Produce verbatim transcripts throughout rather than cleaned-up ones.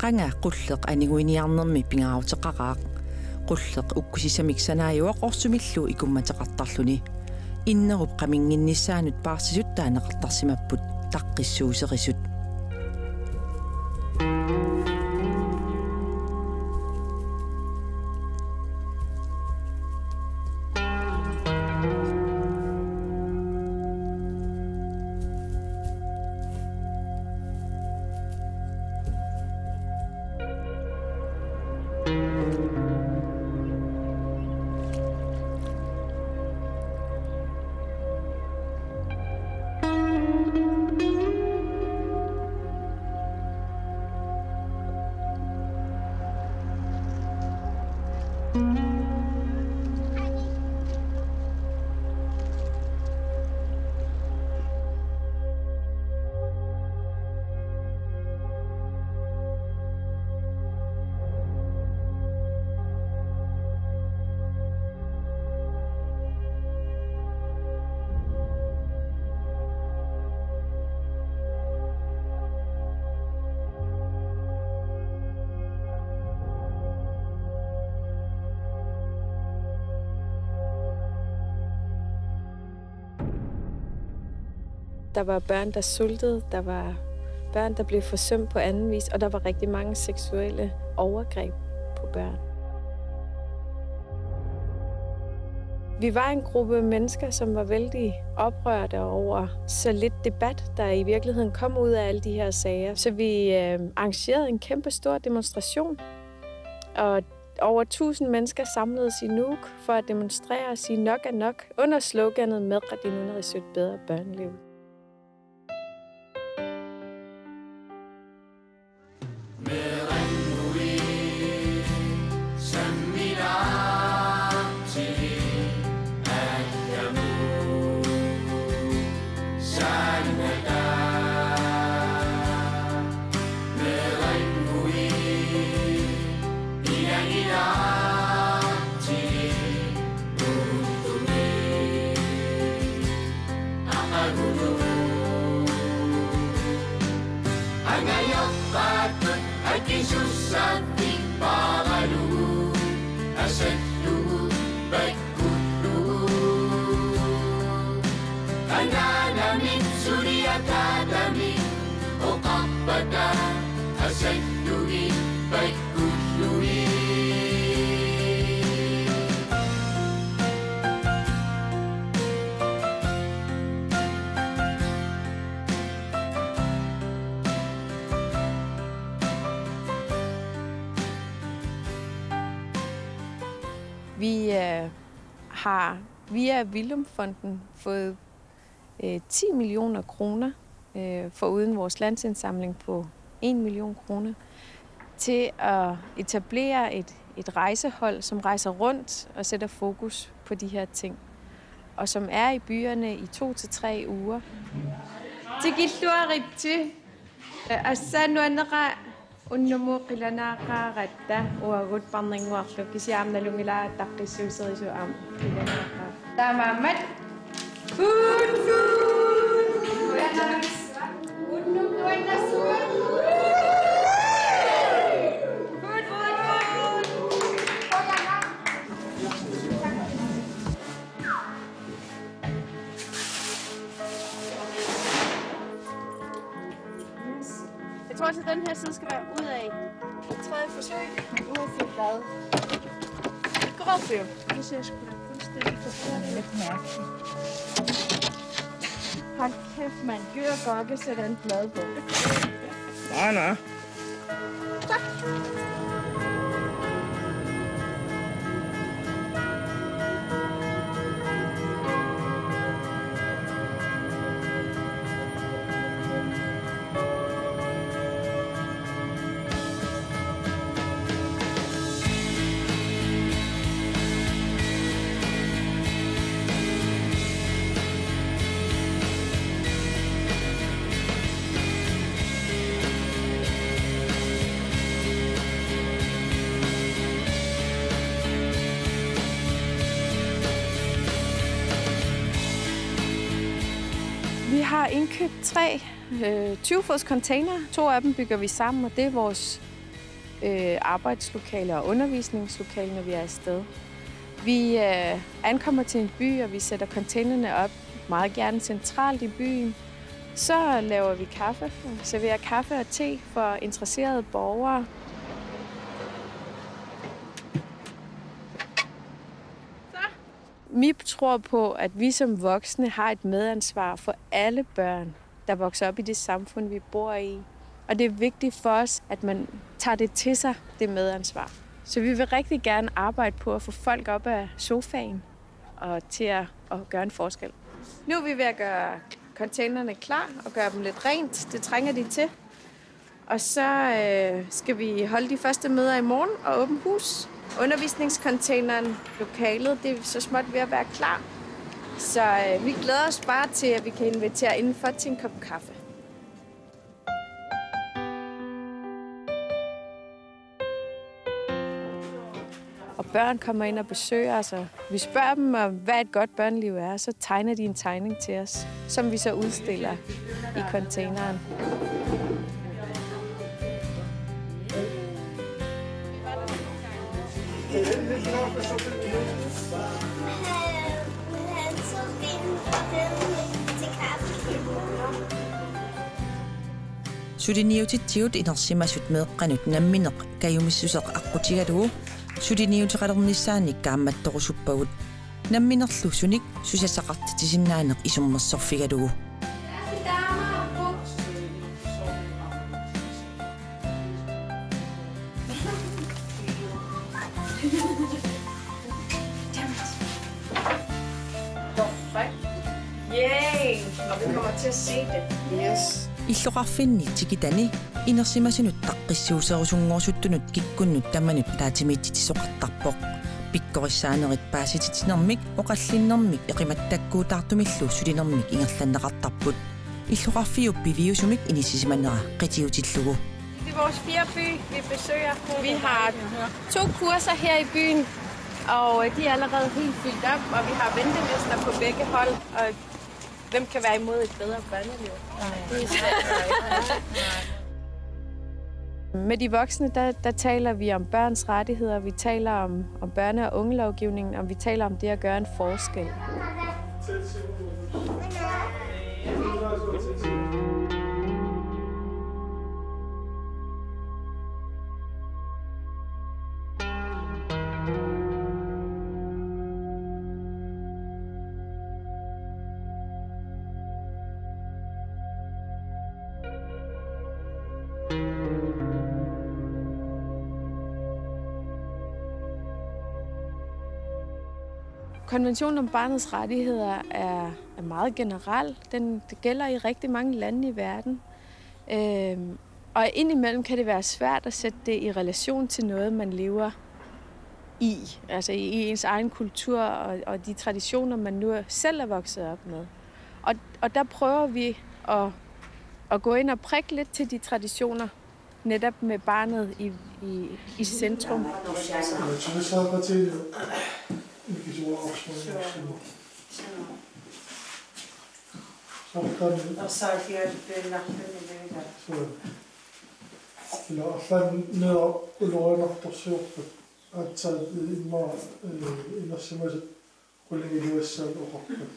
Qanga qulleq aniguiniarnermi pingaaruteqaqaaq. Qulleq ukkusisamik sanaajuvoq orsumillu ikummateqartarluni. Innerup qaminnginnissaanut paarsisut taaneqartarsimapput taqqissuuserisut. Der var børn, der sultede. Der var børn, der blev forsømt på anden vis. Og der var rigtig mange seksuelle overgreb på børn. Vi var en gruppe mennesker, som var vældig oprørte over så lidt debat, der i virkeligheden kom ud af alle de her sager. Så vi, øh, arrangerede en kæmpe stor demonstration, og over tusind mennesker samledes i Nuuk for at demonstrere og sige: "Nok er nok", under sloganet "Meeqqat inuunerisut bedre børneliv". Vi, øh, har via Villumfonden fået, øh, ti millioner kroner, øh, foruden vores landsindsamling på en million kroner, til at etablere et, et rejsehold, som rejser rundt og sætter fokus på de her ting, og som er i byerne i to til tre uger. Tikilluaritsi. Assanuanera unnummut qilanaaqaaratta uagut parnannguarlu kisianni aamma nalunngilara taqqissuuserisut aamma qilanaaqaaq. Taamaammat. Good, good. Unnuk nuannersuaq. Good, good, good. Yes. Jeg tror altså, den her side skal være ud af. Tredje forsøg. Uanset hvad. Godt, Theo. Nu ser jeg sgu da fuldstændig forkert ud. Lidt mærkeligt. Hold kæft, mand. Gø og Gokke sætter en plade på. Nej, nej. Vi har indkøbt tre, øh, tyve-fods container. To af dem bygger vi sammen, og det er vores øh, arbejdslokale og undervisningslokale, når vi er afsted. Vi øh, ankommer til en by, og vi sætter containerne op meget gerne centralt i byen. Så laver vi kaffe, serverer kaffe og te for interesserede borgere. MIP tror på, at vi som voksne har et medansvar for alle børn, der vokser op i det samfund, vi bor i. Og det er vigtigt for os, at man tager det til sig, det medansvar. Så vi vil rigtig gerne arbejde på at få folk op af sofaen og til at, at gøre en forskel. Nu er vi ved at gøre containerne klar og gøre dem lidt rent. Det trænger de til. Og så øh, skal vi holde de første møder i morgen og åbent hus. Undervisningscontaineren, lokalet, det er så småt ved at være klar. Så øh, vi glæder os bare til, at vi kan invitere indenfor til en kop kaffe. Og børn kommer ind og besøger os, og vi spørger dem, om hvad et godt børneliv er, så tegner de en tegning til os, som vi så udstiller i containeren. Suliniutitsigut inersimasut meeqqanut nammineq kajumissuseq aqqutigalugu suliniuteqalernissaannik kaammattorusuppagut. Namminerlu sunik susassaqartitsisinnaaneq isummersorfigalugu. Yay! Og vi kommer til at se det. Yes. Illoqarfinni tikitani inersimasunut taqqissuuserusunngorusuttunut kikkunnut tamanut ataatsimiititsisoqartarpoq. Pikkorissaanerit paasititsinermik, oqallinnermik eqimattakkuutaartumillu sulinermik ingerlanneqartarput. Illoqarfiup piviusumik inissisimanera qitiutillugu. Det er vores fjerde by, vi besøger. Vi har to kurser her i byen, og de er allerede helt fyldt op, og vi har ventelister på begge hold, og hvem kan være imod et bedre børneliv? Med de voksne, der, der taler vi om børns rettigheder, vi taler om, om børne- og ungelovgivningen, og vi taler om det at gøre en forskel. Konventionen om barnets rettigheder er, er meget generel. Den, det gælder i rigtig mange lande i verden. Øhm, og indimellem kan det være svært at sætte det i relation til noget, man lever i, altså i ens egen kultur og, og de traditioner, man nu selv er vokset op med. Og, og der prøver vi at, at gå ind og prikke lidt til de traditioner, netop med barnet i, i, i centrum. Ila arlaanni ulorianartorsiorpat aatsaat immaqa, eh, inersimasat qulingiluassaat oqarput.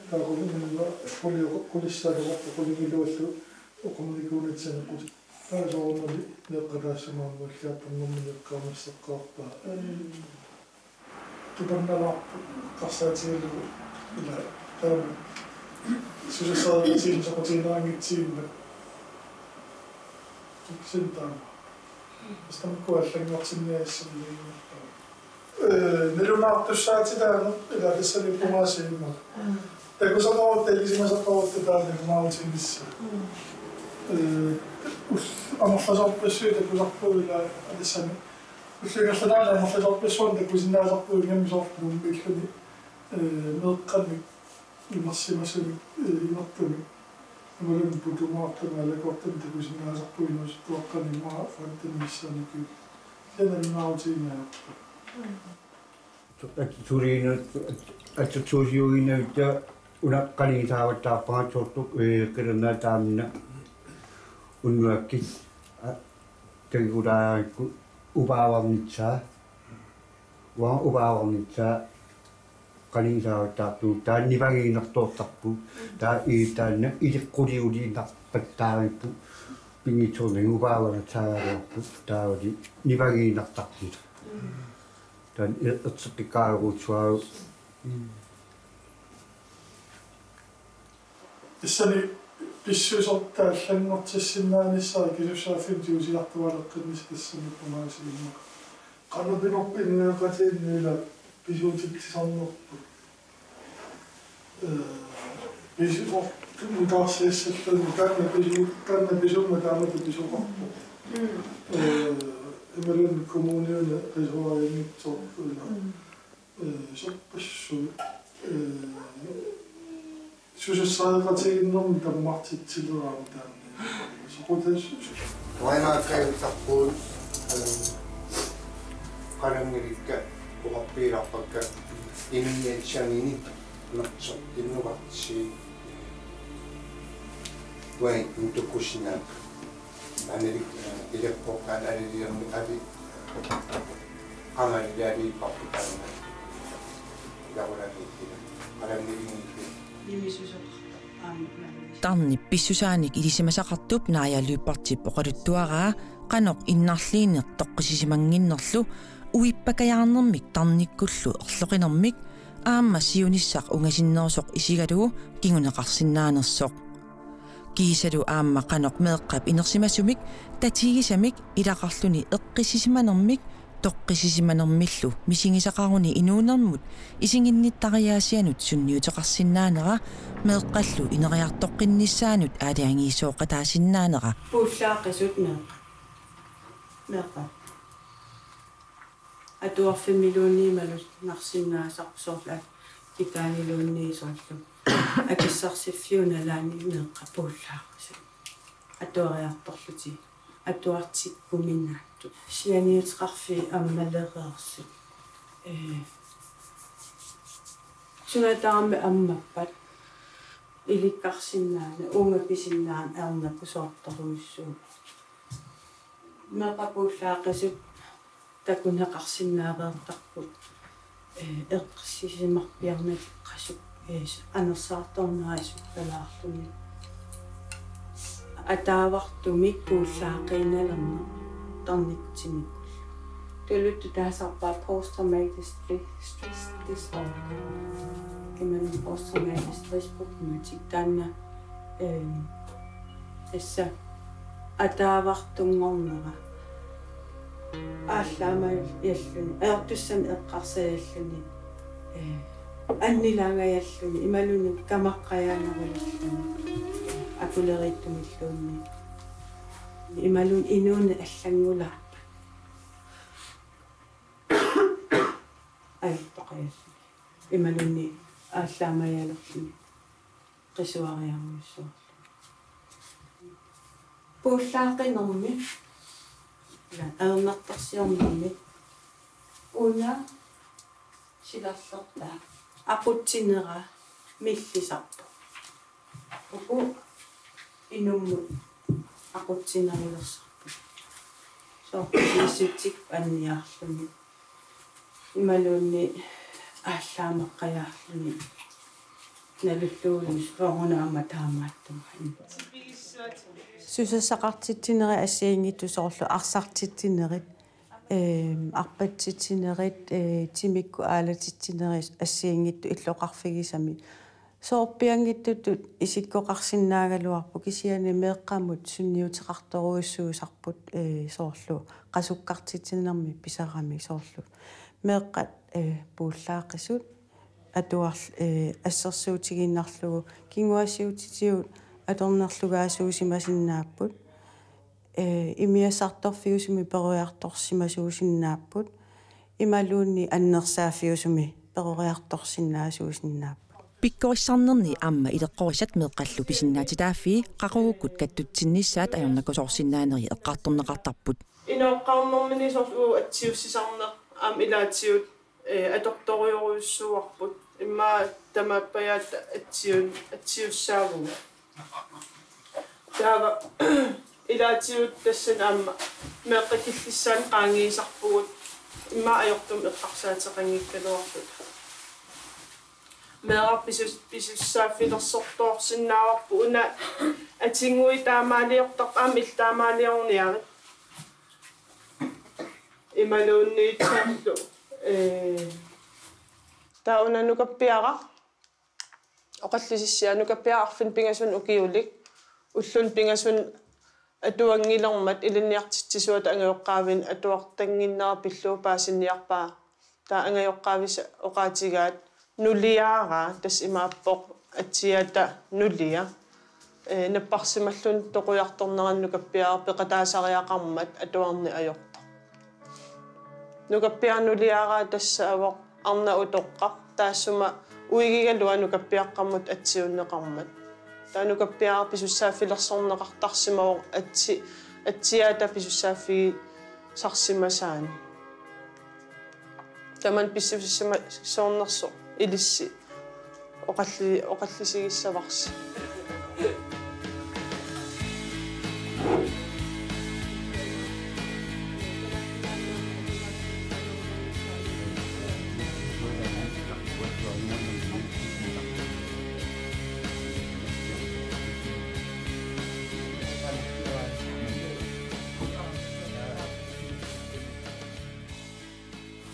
Taava qulingilu-, quli-, qulissaat oqarput qulingiluallu oqarnikuunatik saneqqut. Taava soorunami meeqqataassamaammat alliartornermini eqqaamassaqqaarpaa. Mm. Tupannalaarpoq eqqarsaatigalugu ila taama susassaqartitsineq soqutigineraanngitsigimmat. Kisianni taama. Tamakku allanngortinniassaminnginnarpaa. Eh, nalunaartussaatitaaneq ila tassani pungaasiimmat. Mm. Takusaqarutta ilisimasaqarutta taanna nalunaarutiginissaa. Mm. Eh, ul-, amerlasoorpassuit takusarput ila tassani. Ulluinnarsiuaani amerlasoorpassuarnik takusinnaasarput ingammik soorlu Nuummiilluni, eh, meeqqanik inersimasunik, eh, inertumik. Imaluunniit putumaartumik aalakoortumik takusinnaasarput inuusuttuaqqanik immaqa fonteni missaanikuupput. Taanna nalunaarutigineqarpoq. Atusuusiuinnavittaa una qanigisaavattaarpara soorlu, eh, qilernaat taamina unnuakkut. A-, Tagulaarikku upaavarnissaa, uanga upaavarnissaa qanigisaaruttaartugut, taanna nipangiinnartoortarpugut, taava ii taanna ileqquliuliinnarpattaarippoq, pinngitsoornani upaavarnissaagaluarpoq, taavalu nipangiinnartarpugut. Taanna erseqqikkaarujussuaavoq. Tassani pissusertaa allanngortissinnaanissara kisussaaffimmik tigusiartuaaleqqinnissaq tassani tamaasiinnaq. Qanoq pinerpoq innuttaqatigiinni ila pisuutitsisarnerput. Ee, pisuutit nutaarsiassalluni taanna pisu-, taanna pisummat taamatut pisoqarpoq. Mm. Ee, imaluunniit kommuniani qisuarianngitsoorput ila. Mm. Ee, sorpassuit, ee, susassaqatigiinnermi tammartitsileraangata taanna. Soqutaassuseq. Uangaakkaajuttarpugut, ee, qananngilikka oqarfigilaarpakka inunnit atissaminit mersortinnukarsi uani nutukkussinnaapput. Analik, ee, ileqqoqqaat alalilermi avi, ee, qangalilaalipparput taanna. Ilaqulaaniittila. Qalannilingiippi. Nimisusoqartoq aamma. Tarnip pissusaanik ilisimasaqartup Naja Lyberthip oqaluttuaraa qanoq innarliineq toqqissisimannginnerlu uippakajaarnermik tarnikkullu erloqinermik aamma siunissaq ungasinnerusoq isigalugu kinguneqarsinnaanersoq. Kiisalu aamma qanoq meeqqap inersimasumik tatigisamik ilaqarluni eqqissisimanermik toqqissisimanermillu misigisaqaruni inuunermut isiginnittariaasianut sunniuteqarsinnaanera meeqqallu ineriartoqqinnissaanut aalajangiisooqataasinnaanera. Puullaaqisut meeqqat. Meeqqat. Atuarfimmiluunniit malunnarsinnaasarput soorlu kitaaniluunniit soorlu. Akissarsiffiup nalaani meeqqat puullaaqisut. Atuariartorlutik. Atuartikkuminaattut. Sianiuteqarfiit ammalereersut. Ee, sunataarmi ammappat. Ilikkarsinnaaneq, uunga pisinnaaneq ernerput soortorujussuuvoq. Meeqqat puullaaqisut takuneqarsinnaareertarput, ee, eqqissisimarpiarnagit qasuk, ee, anersaartornera sukkalaarluni. Ataavartumik puullaaqiinnalerneq tarnikkut timikkut. Tuluttut taasarpaat post-traumatic stre-, stress disorder. Imaluunniit post-traumatic stress problematik taanna, ehm, tassa ataavartunngornera. Aallaamajalluni, ajortussamik eqqarsajalluni, eh, annilaangajalluni, imaluunniit kamaqqajaanerujalluni, akuleriittumilluunniit. Imaluunniit inuuneq allanngulaarpat. Ajortoqajalluni. Imaluunniit aallaamajalerluni. Qisuariarujussuarluni. Puullaaqinermi, ila ajornartorsiornermi, una silarlertaa aqutsinera millisarpoq. Uku inummut aqutsinerulersarput. Soorlu pissutsit anniarluni. Imaluunniit aallaamaqqajaarluni. Nalulluunniit soorunami aamma taamaattumik. Susassaqartitsinerit assigiinngitsut soorlu arsartitsinerit, ehm, arpatsitsinerit, eh, timikkut aalatitsinerit assigiinngitsut illoqarfigisamik. Soorpianngitsutut isikkoqarsinnaagaluarpoq kisianni meeqqamut sunniuteqartorujussuusarput, eh, soorlu qasukkartitsinermi pisaramik soorlu. Meeqqat, eh, puullaaqisut atuarl-, eh, assersuutigiinnarlugu kinguaassiuutitigut atornerlugaasuusimasinnaapput. Eh, imiassartorfiusumik peroriartorsimasuusinnaapput. Imaluunniit annersaaffiusumik peroriartorsinnaasuusinnaapput. Pikkorissarnerni aamma ileqqorisat meeqqallu pisinnaatitaaffii qaqugukkut kattutsinnissaat ajornakusoorsinnaaneri eqqartorneqartarput. Inoqqaarnermini soorlu atsiussisarneq aamma ilaatigut, eh, atortorujorujussuuarput. Immaqa tamaappajaat atsiun-, atsiussaavugut. Taava ilaatigut tassani aamma Meeqqat killissaanni qaangiisarpugut, immaqa ajortumik eqqarsaateqanngikkaluarluta. Meeraq pisus-, pisussaaffilersortoorsinnaavarput, una atinngui taamaaliortarput, aamma illit taamaaliorniarit. Imaluunniit soorlu, ee, taava una nukappiaraq oqallisissiaa, nukappiaraq arfineq-pingasunut ukiulik, ulluni pingasuni atuanngilermat ilinniartitsisuata angajoqqaavinik atuartannginnera pillugu paasiniarpaa. Taava angajoqqaavisa oqaatigaat nuliaaraa, tassa imaappoq atsiata nulia. Ee, napparsimalluni toqujartornerani nukappiaraq peqataasariaqarmat atuarneq ajortoq. Nukappiaraq nuliaaraa tassaavoq arnaq utoqqaq, taassuma uigigaluaq nukappiaqqamut atsiunneqarmat. Taava nukappiaraq pisussaaffilersorneqartarsimavoq atsi-, atsiata pisussaaffigisarsimasaani. Tamanna pissusissima-, soornersoq ilissi oqalli-, oqallisigissavarsi.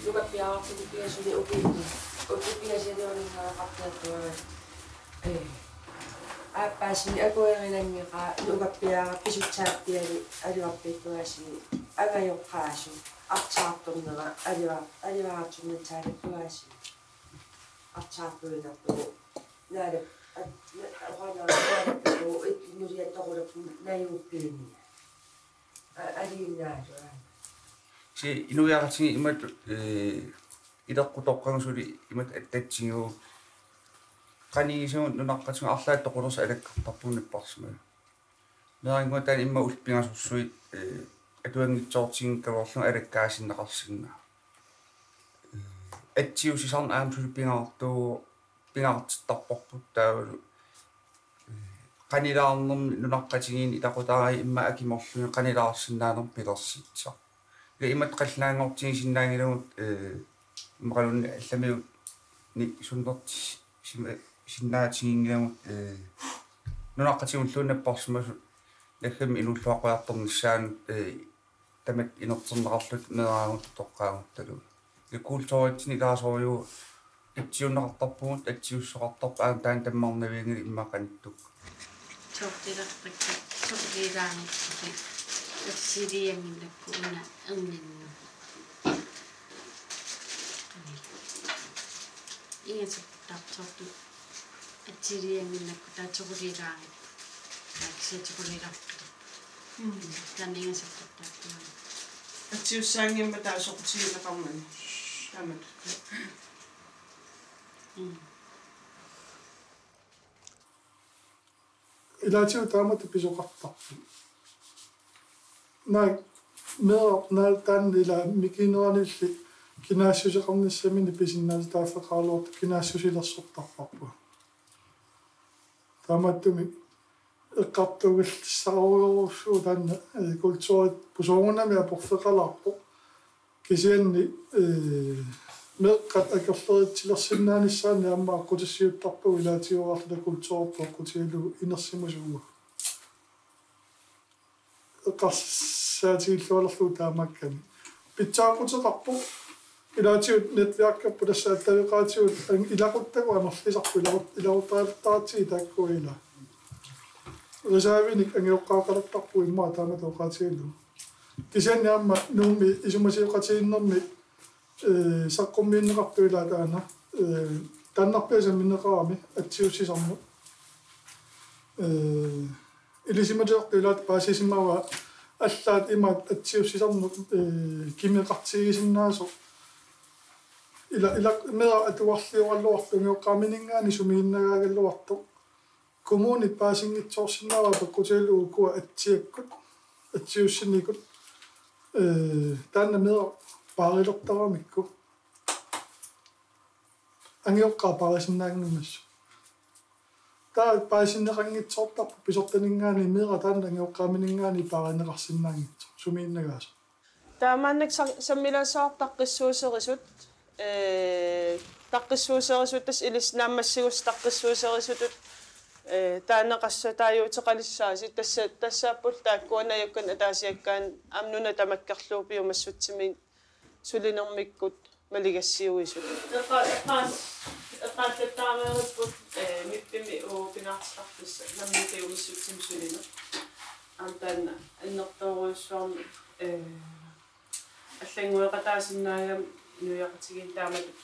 Nukappiaraq ukiup pingasuni ukiup, ukiup pingasuni ulinngaaqqaartuaat. Ee. Aappaassinni akuerilanngikkaa nukappiaraq pisussaaffiani aluarpittuaasini angajoqqaasut arsaartornera alua-, aluaartunnatsaaleqquaasini. Arsaartuinnartugu. Naala, at-, na-, oqaannaa naalappugu ittunuliattoqulappu najuuppiinia. A-, aliinnaalua. Si inuiaqatigiit imatut, ee, ileqqut toqqagut suli imatut attatsigivugut. Qanigisagut nunaqqatigut arlaat toqulersoq alakkartarpugut napparsimasoq. Meerannguaq taanna immaqa ullut pingasorsuit, ee, atuanngitsoortinngikkaluarlugu alakkaasinneqarsinnaavoq. Ee, atsiussisarneq aamma suli pingaartu-, pingaartittarparput taavalu, ee, qanilaarnermi nunaqqatigiinni ilaqutariit immaqa akimorlugit qanilaarsinnaanermut pilersitsisarpoq. Ila imatut qallunaanngortigisinnaanngilagut, ee, immaqaluunniit allamiunnik sunnertis-, sima-, sinnaatiginngilagut, ee, nunaqqatigulluunniit napparsimasut naggammik inuulluaqqujartornissaannut, ee, tamatta inerterneqarluta meeraagutta toqqaaguttalu. Ila kulturitsinnut ilaasorujuuvoq atsiunneqartarpugut, atsiussuseqartarpoq aamma taanna tammarnavianngilaq immaqa qanittukkut. Toqqilerpakka, toqqilaanngikkusi, atsiliannginnakku una erninnut. Ingasapportartortu atsiliannginnakku taava toqqilaanngikku. Taava kisianni toqqilerpakka. Mm. Taanna ingasapportartuarami. Atsiussaanngimmat taava soqutigineqarnani. Taamatut. Mm. Ilaatigut taamatut pisoqartarput. Naak meeraq naak taanna ila mikineranilli kinaassuseqarnissaminnik pisinnaatitaaffeqaraluartoq kinaassusilersortarparput. Taamaattumik eqqartugallarujorujussuuvoq taanna, ee, kulturitut soorunami aporfeqalaarpoq. Kisianni, ee, meeqqat akerleritsilersinnaanissaannik aamma aqqutissiuuttarpagut ilaatigoorluta kulturerput aqqutigalugu inersimasut uagut. Eqqarsaatigilluarlugu taamaakkami. Pitsaaquteqarpoq ilaatigut netværkerput tassa attaveqaatigut an-, ilaquttagut amerlisarput ilaqut-, ilaquttariartaratsigit taakkua ila. Reservinik angajoqqaaqalertarpugut immaqa taamatut oqaatigalugu. Kisianni aamma Nuummi isumasioqatigiinnermi, ee, saqqummiunneqartoq ilaa taanna, ee, taannarpiaq sammineqarami atsiussisarneq. Ee, ilisimalisartoq ilaat paasisimavaa allaat imaat atsiussisarneq, ee, kimeqartigisinnaasoq. Ila, ila meeraq atuarlioraluartoq angajoqqaamininngaanniit sumiginnagaagaluartoq. Kommunit paasinngitsoorsinnaavaa pakkutigalugu ukua atsiakkut, atsiussinikut, ee, taanna meeraq paarilertaramikku. Angajoqqaat paarisinnaannginnassuk. Taava paasinneqanngitsoortarpoq pisortaninngaanniit meeraq taanna angajoqqaamininngaanniit paarineqarsinnaanngitsoq, sumiginnagaasoq. Taamaannak sa-, sammilaassavarput taqqissuuserisut, ee, taqqissuuserisut tassa ilissi naammassigussat taqqissuuserisutut, ee, taaneqassataajuuteqalissaasi tassa, tassaapput taakkua najukkanik ataasiakkaanni aamma nuna tamakkerlugu piumassutsiminnik sulinermikkut maligassiuisut. Eqqa-, eqqaas-, eqqaallattaareeripput, ee, MIP-imi uagut pingaartittartussat nammineq piumassutsimik sulineq. Aamma taanna annertoorujussuarmik, ee, allanngueqataasinnaagami inuiaqatigiinni taamatut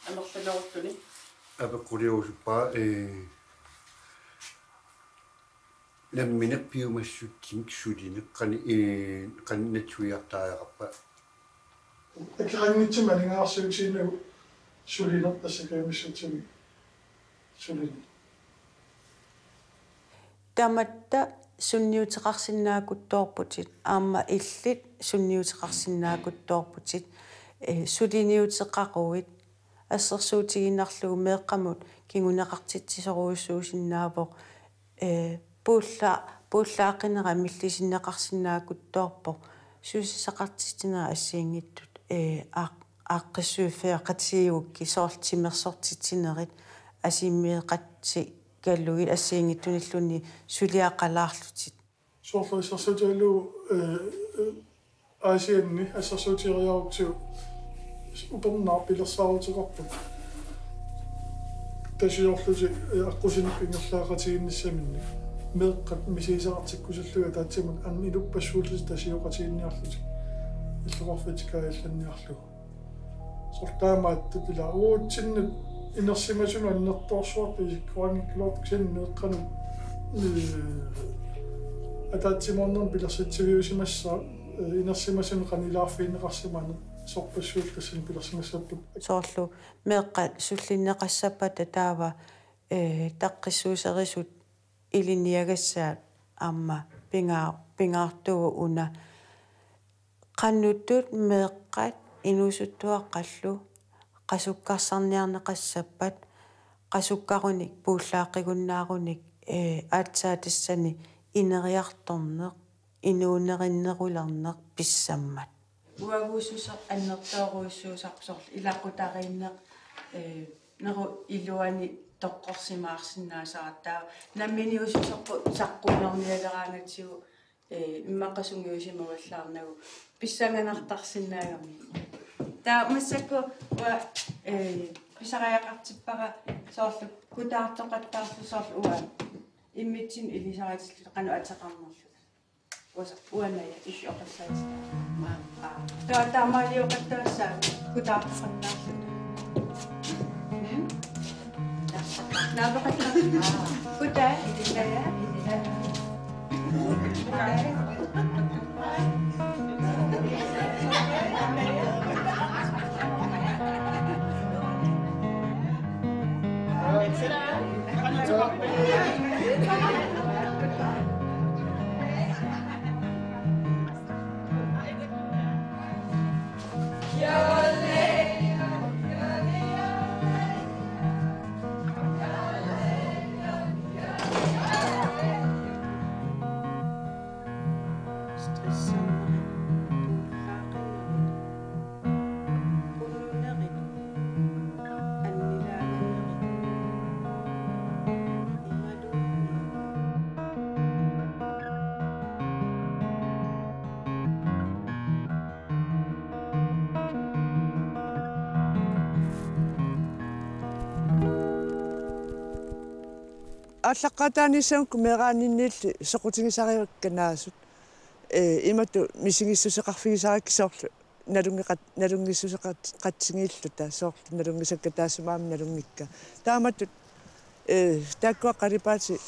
amerlanerulluni. Apeqquliusuppara, ee, nammineq piumassutsimik sulineq qani-, ee, qanoq nassuiartariaqarpa? Akeqanngitsumik aningaasarsiutiginagu sulineq tassa piumassutsimik sulineq. Tamatta sunniuteqarsinnaakutsoorputit, aamma illit sunniuteqarsinnaakutsoorputit, ee, suliniuteqaruit assersuutigiinnarlugu meeqqamut kinguneqartitsisorujussuusinnaavoq, ee, puulla-, puullaaqinera millisinneqarsinnaakutsoorpoq, susassaqartitsinerit assigiinngitsut, ee, aaq-, aaqqissuiffigeqatigiigukkit soorlu timersortitsinerit asimmeeqatigalugit assigiinngitsunilluunniit suliaqalaarlutit. Soorlu assersuutigalugu, ee, ee, Aasianni assersuutigeriarutsigu upernaaq pilersaaruteqarput. Tasiorlutik, ee, aqqusineq ingerlaaqatigiinnissaminnik. Meeqqat misigisaqartikkusillugit ataatsimut anniluppassuullutik tasioqatigiinniarlutik. Illoqarfiit kaajallanniarlugu. Soorlu taamaattut ila uatsinnut inersimasunut annertoorsuartut isikkoqanngikkaluartut kisianni meeqqanut, ee, ataatsimoornermik pilersitsiviusimassaaq, ee, inersimasunut qanoq ilaarfigineqarsimaaneq sorpassuit tassani pilersimassapput. Soorlu meeqqat sullinneqassappata taava, ee, taqqissuuserisut ilinniagassaat aamma pingaa-, pingaartuuvoq una. Qanuttut meeqqat inuusuttuaqqallu qasukkarsarniarneqassappat, qasukkarunik puullaaqqigunnaarunik, ee, aatsaat tassani ineriartorneq, inuunerinnerulerneq pissammat. Uaguususeq annertoorujussuusarpoq soorlu ilaqutariinneq, ee, neru iluani toqqorsimaarsinnaasaratta. Namminiususeqqut saqqummernialeraangatsigu, ee, immaqa sungiusimavallaarnagu pissanganartarsinnaagami. Taava massakkut uanga, ee, pisariaqartippara soorlu kutaartoqattaarluta soorlu uanga immitsinnut ilisaritilluta qanoq ateqarnerluta. Uasa-, uanga illit oqassaatigaa. Maa. Aa. Taa-, taamaalioqattaassaaq kutaartoqannaarluta. Mm? Naapaqattaarluta. Kutaa. Ilaa. Aallaqqaataaniissagukkut meeraaninniilli soqutigisarivakka naasut. Ee, imatut misigissuseqarfigisarakkit soorlu nalunngeqat-, nalunngissuseqat-, qatsigiilluta soorlu nalunngisakka taassuma aamma nalunngikka. Taamatut, ee, taakkua qalipaatit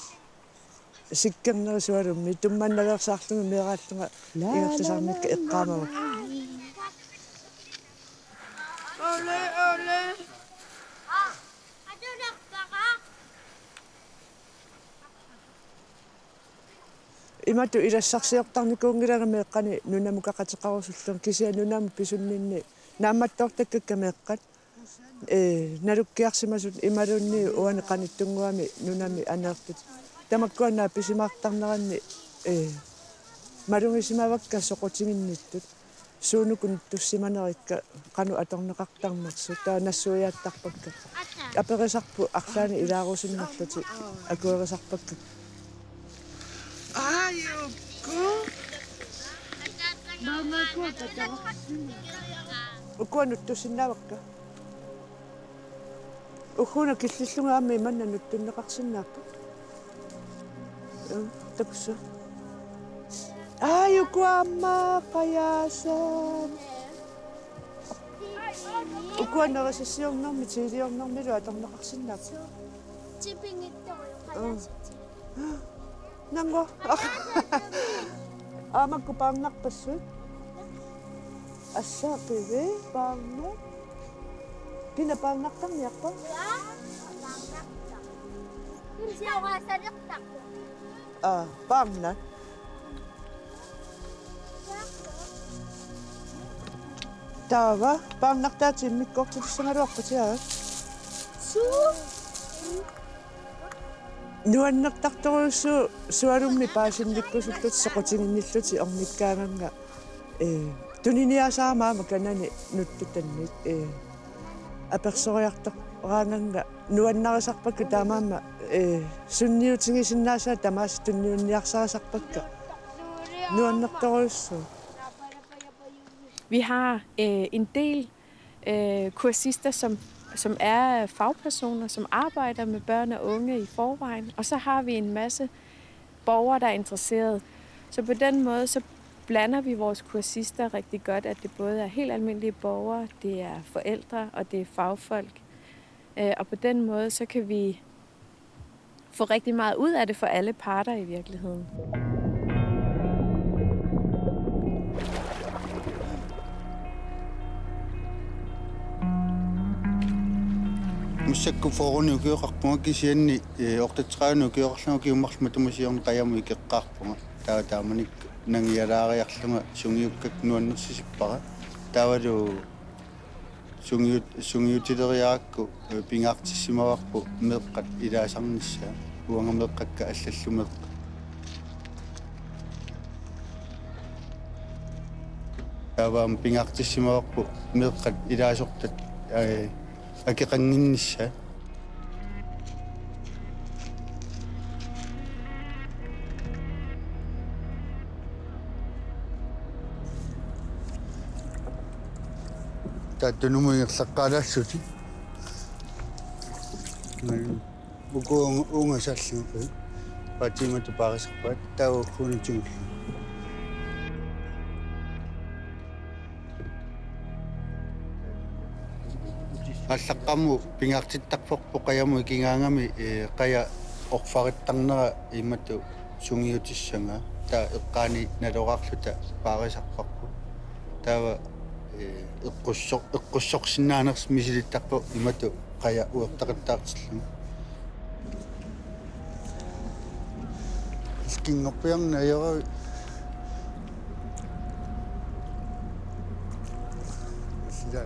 sikkernerisualummi tummannaveersaarlugit meeraallunga ingerlasarnikka eqqaamavakka. Imatut ilassarsiortarnikuunngilanga meeqqani nunamukaqateqarusullunga kisianni nunamut pisunninni naammattoortakkakka meeqqat, ee, nalukkiarsimasut imaluunniit uani qanittunnguami nunami aneertut. Tamakkua naapisimaartarneranni, ee, malugisimavakka soqutiginnittut. Suunuku nuttussimanerikka qanoq atorneqartarnersut taava nassuiaattarpakka. Aperisarput arlaannik ilaarusunnerlutik akuerisarpakka. Aajuku. Ukua nuttussinnaavakka. Ugguuna killillunga aamma imanna nutsunneqarsinnaapput. Joo, takuss'. Aajuku aamma qajaasat. Ukua nerisissiornermi tiiliornermilu atorneqarsinnaapput. Tipingittorujuk. Joo. Nango. Aamakku paarnarpassui. Assaqivi paarnaq. Kina paarnartarniarpa? Aa, paarnaq. Taava paarnartaatit immikkoortitissagaluarput, aa. Suu. Nuannertartorujussuuvoq sualummik paasinnikkusullutik soqutiginnillutik ornikkaangannga. Ee, tuniniaasaramik aamma kanani nuttutannit, ee, apersoriartoraangannga nuannarisarpakka taamaammat, ee, sunniutigisinnaasaat tamaasa tunniunniarsarisarpakka. Nuannertorujussuuvoq. Vi har øh, en del øh, kursister, som, som er fagpersoner, som arbejder med børn og unge i forvejen. Og så har vi en masse borgere, der er interesseret. Så på den måde, så blander vi vores kursister rigtig godt, at det både er helt almindelige borgere, det er forældre og det er fagfolk. Øh, og på den måde, så kan vi få rigtig meget ud af det for alle parter i virkeligheden. Massakkut fyrrenik ukioqarpunga kisianni, eh, otteogtredivenik ukioqarlunga ukiut marluk matuma siorna qajamut ikeqqaarpunga. Taava taamanikkut nangialaariarlunga sungiukkakku nuannersisippara. Taavalu sungiut-, sungiutileriarakku, eh, pingaartissimavarput meeqqat ilaasarnissaat, uanga meeqqakka allallu meeqqat. Taava aamma pingaartissimavarput meeqqat ilaasortat, eh, akeqannginnissaat. Taava tunumut ingerlaqqaalaassutut. Uku uunga, uunga saallunga. Paatimatut paarisarpaat taava ugguuna tigullugu. Aallaqqaammut pingaartittarparput qajamut ikigaangami, eh, qaja orfarittarnera imatut sungiutissagaa. Taava eqqaani naloraarluta paarisarparput. Taava, eh, eqqussoq-, eqqussorsinnaanersoq misilittarpoq imatut qaja uertaqattaartillugu. Ilkinngorpiarneq ajoravit. Sila.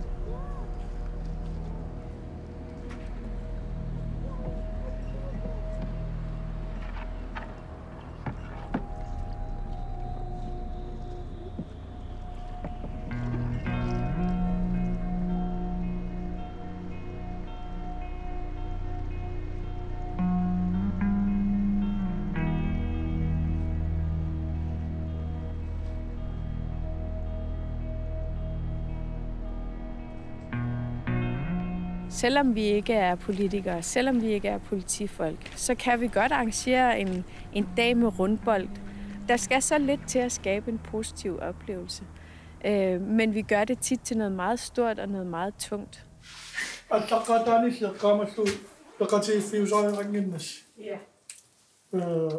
Selvom vi ikke er politikere, selvom vi ikke er politifolk, så kan vi godt arrangere en, en dag med rundbold. Der skal så lidt til at skabe en positiv oplevelse. Øh, men vi gør det tit til noget meget stort og noget meget tungt. Allaqqaataaniilli eqqaamallugu peqatigiiffiusariaqannginnassi. Ja. Øh,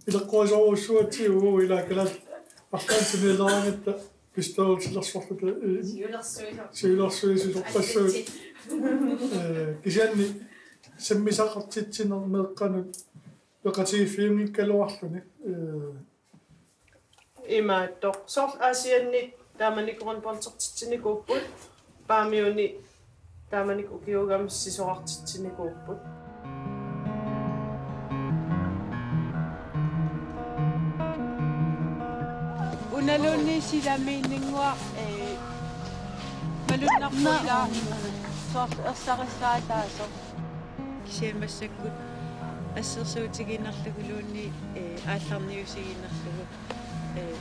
ileqqorisorujussuugatsigu ila kalaallit arlaannik sanialeraangatta bestyrelsilersorluta, øh, siulersuisoq. Siulersuisoqarpassuit. Arkitekt. Øh, kisianni sammisaqartitsineq meeqqanut peqatigiiffiunngikkaluarluni. Øh, Imaattoq. Soorlu Aasianni taamanikkut rundboldertitsinikuupput. Paamiuni taamanikkut ukiugami sisorartitsinikuupput. Nalunni silamiinninnguaq, ee, malunnarpoq ilaa soorlu ersarissaataasoq. Kisianni massakkut assersuutigiinnarluguluunniit, ee, aallarniusigiinnarlugu, ee,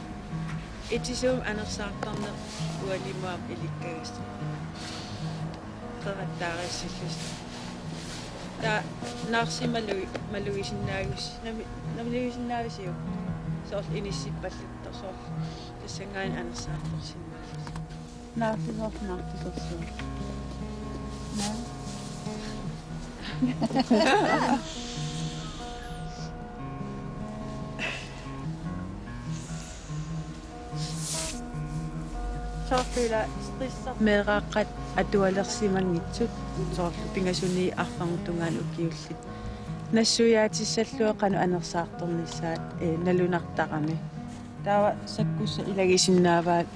itisuumik anersaartarneq uanimuam ilikkagassaq. Qeqattaariassillusi. Taava naarsimalu-, malugisinnaagus-, nami-, namilugisinnaagusiuk? Soorlu inissippallattoq soorlu tassanngaanniit anersaartorsinnaallusi. Naarsisoorlu naarsisorsuaq. Naa. Soorlu ila stressor. Meeraaqqat atualersimanngitsut soorlu pingasuniit arfineq-tungaanut ukiullit. Nassuiaatissallugu qanoq anersaartornissaat, ee, nalunartarami. Taava sakkussat ilagisinnaavaat.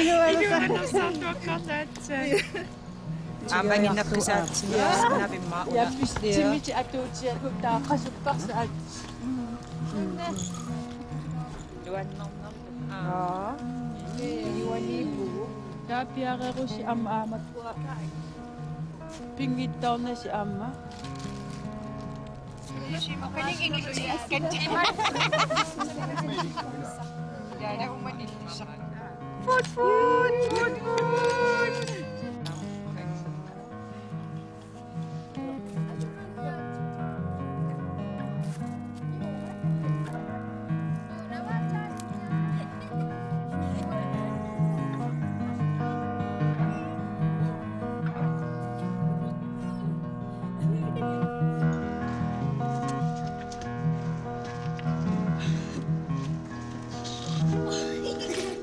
Iluanut anersaartuaqqaarlaatsaat. Aamma innaqqisaatsiaannavimma una. Ja, pis-, timiti atuutiagut taava qasukkarsaat. Luannarnerlu. Aa. Aa. Iuaniippugut. Taava piareerusi aamma aamakkua. Pinngitsoornasi aamma. Fut, fut, fut, fut.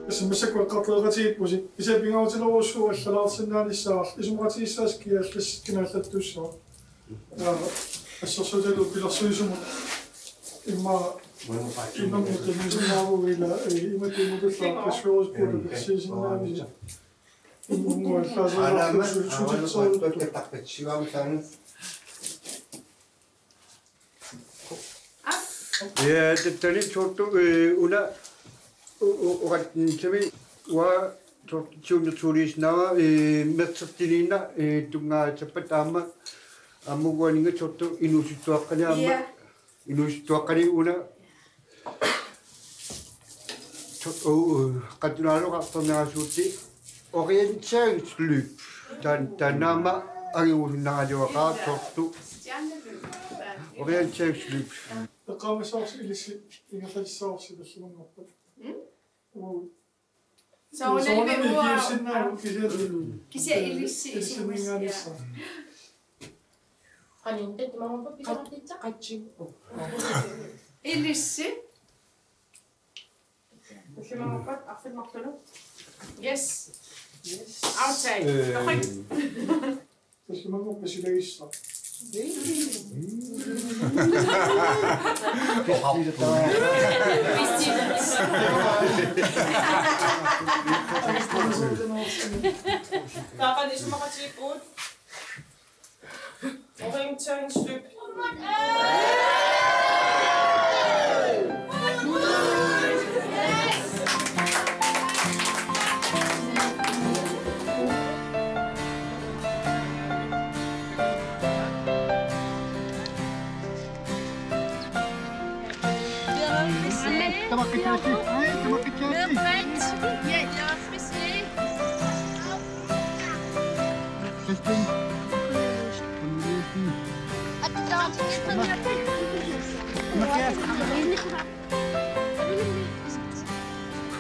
Tassa massakkut eqqartoreqatigiippusi. Kisianni pingaarutilerujussuuvoq allalaarsinnaanissaat, isumaqatigiissaasa kiallas-, kinaallattuussaaq. Aa, assersuutigalugu pilersuisumut immaqa immamut qinngusinnaavunga ila, ee, imatut imatullu aaqqissuerusuppugut tapersiisinnaavisi. Unnguallaasaanerlugu sutitsooruttoq. Ja, tassani soorlu, ee, una u-, u-, uatsinnissami uanga soorlu siunnersuuliisinnaavara, ee, mersertiniinnaq, ee, tunngavigassappat aamma aamma uaninnga soorlu inuusuttuaqqani aamma. Ja. Inuusuttuaqqani una. So-, u-, u-, qattunaaloqartarnerasuutti orienteringsløb. Taan-, taanna aamma angiusunnaagaluaqaaq soorlu. Orienteringsløb. Eqqaamassavarsi ilissi ingerlatissavarsi tallimanngorpat. Mm? Uu. Soorunami ikiussinnaavat kisianni. Kisianni ilissi, ilissinninngaannissaa. Qanitta timanngorpat pisoqartitsa? Qatsi. Ilissi. Tallimanngorpat arfineq-marlunut. Yes. Yes. Aftale. Ee. Perfekt. Tallimanngorpat silagissaq. Taava isumaqatigiippugut. Orienteringsløb. Tamakkitsiaassi. Ai, tamakkitsiaassi. Testing.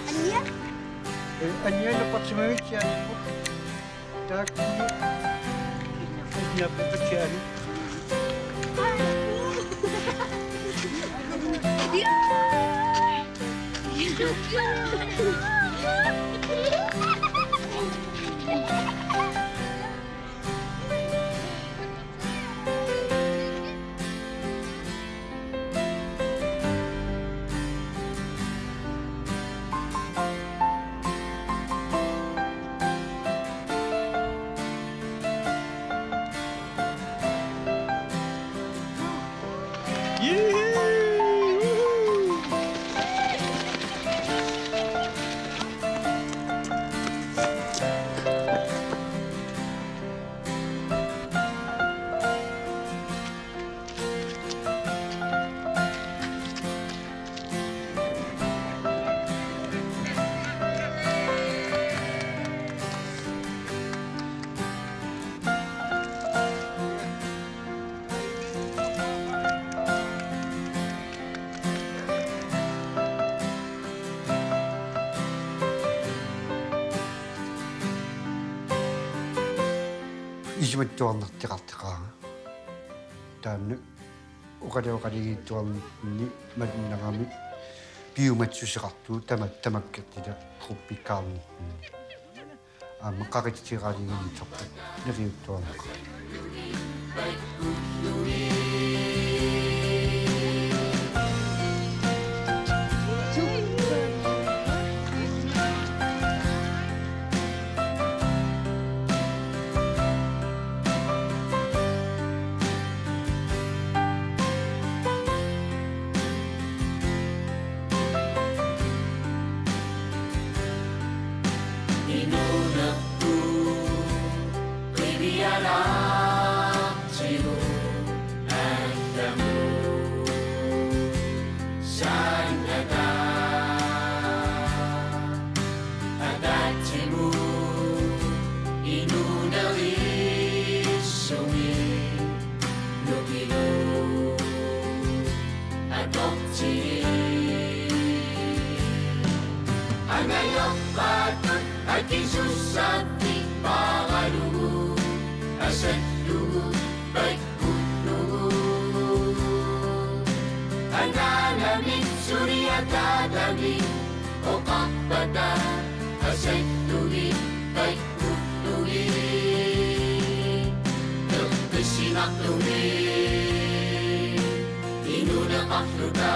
Anja, anja, napparsimavit sianerput. Taakku. Napparsimavit. Isumattuarnarteqarteqaanga. Taanna oqaloqatigiittuarnermi malunnarami piumassuseqartugut tama-, tamakkerluta gruppikkaarnermi. Aamma qaqitseqalinginnerput neriuttuarneqarpoq. Inuunerput qivialaartigu allamut saannata. Ataatsimut inuunerissumik nukilu atortigi. Angajoqqaatut akisussaaffik paaralugu asallugu pakkullugu. Anaanamik suli ataatami oqarpata asallugit pakkullugit. Eqqissinartumik inuuneqarluta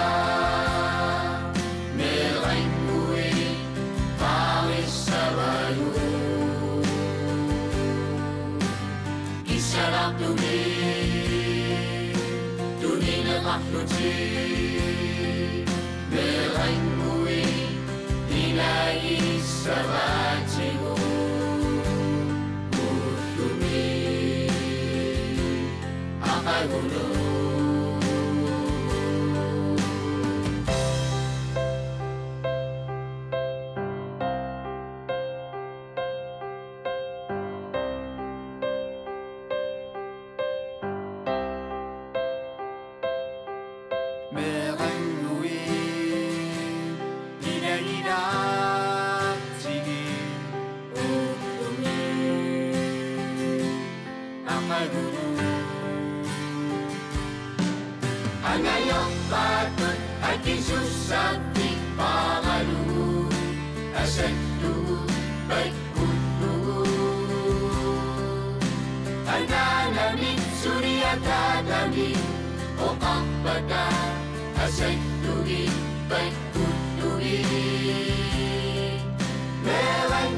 meerannguit paarissavagut. Kissalaartumik tunineqarlutik meerannguit ilaagissavaatigut ullumi aqagulu. Meerannguit ilagilaartigit ullumi aqagugu. Angajoqqaatut akisussaaffik paaralugu asallugu pakkullugu. Anaanamik suli ataatami oqarpata asallugit pakkullugit. Meeran